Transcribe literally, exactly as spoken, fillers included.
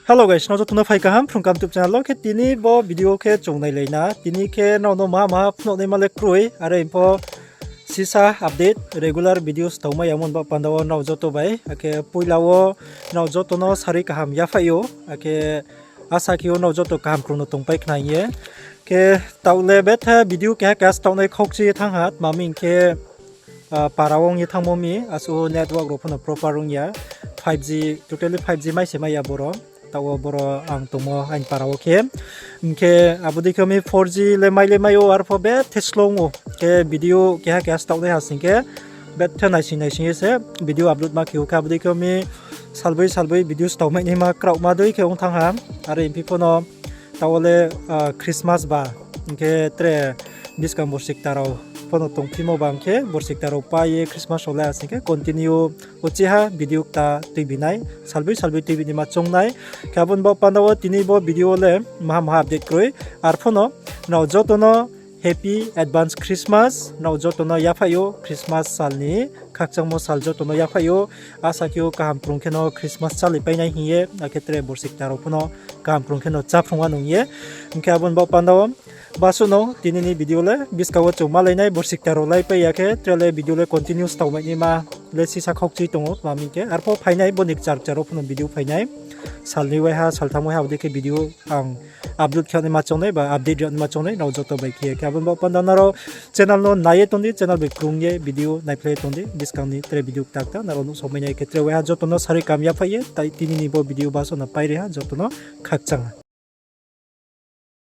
Hello guys, nrao joto no phai kaham Phrung Kaham YouTube channel wo. Khe tini bo video khe chung nailai na. Tini khe nrao no maha maha phnuh naima le kroi, are pho sisa update, regular videos tongmai yamo ni baoh panda wo nrao joto bai. Akhe poila wo nrao joto no sarui kaham yaphaih ou. Akhe asa khe ou nrao joto kaham krung no tongpai khna hing ye. Khe taoh le betha video keha keha staohnai khaukchi ye thanng ha, tma hing khe, para wo ong ye thanngmo mi, asuh network rao pho no proper ong ya, five G, totally five G mai se mai ya boro. Taoh wo boro ang tongmo aini para wo khe. Hing khe abo dei khe mi four G le mai le mai ou, arpho bethe slow ou. Khe video keha keha staohnai ha sing khe bethe naising naising ye se video upload ma khe ou. Khe abo dei khe mi salboi salboi video staomai naima kraohma dei khe ong thanng ha. Are phi pho no taoh wo le Christmas ba, hing khe tre buskang borsi kta rao pho no tongphimo ba, hing khe borsi kta rao pai ye Christmas rao le asing khe continue uchih ha video kta tuibi nai, salboi salboi tuibi naima choung nai. Khe abo ni baoh panda wo tini bo video wo le maha maha update kroi. Arpho no nrao joto no Happy advance Christmas, nrao joto no yaphaih ou Christmas sal ni, khakchangmo sal joto no yaphaih ou. Asa khe ou kaham krung khe no Christmas chálai pai nai hing ye, akhe tre borsi kta rao pho no kaham krung khe no cháphrung wa nung ye. Hing khe abo ni baoh panda wo basuh no tini ni video le buskang wo chung malai nai, borsi kta rao lai pai ya khe tre le video le continue staomai naima le sisa khaukchi tong ou, tma hing khe arpho phai nai bo ni kchar kchar wo pho no video phai nai. Sal ni waiha, saltham waiha abo dei khe video ang upload khe naima choung nai ba update ri naima choung nai nrao joto bai khe. Khe abo ni baoh panda nrao channel no nai ye tong di, channel bai krung ye video naiphlai ye tong di, buskang ni tre video kta kta nrao nuhsao mai nai. Khe tre waiha joto no sarui kaham yaphaih ye, tai tini ni bo video basuh no pai ri ha, joto no khakchang ha.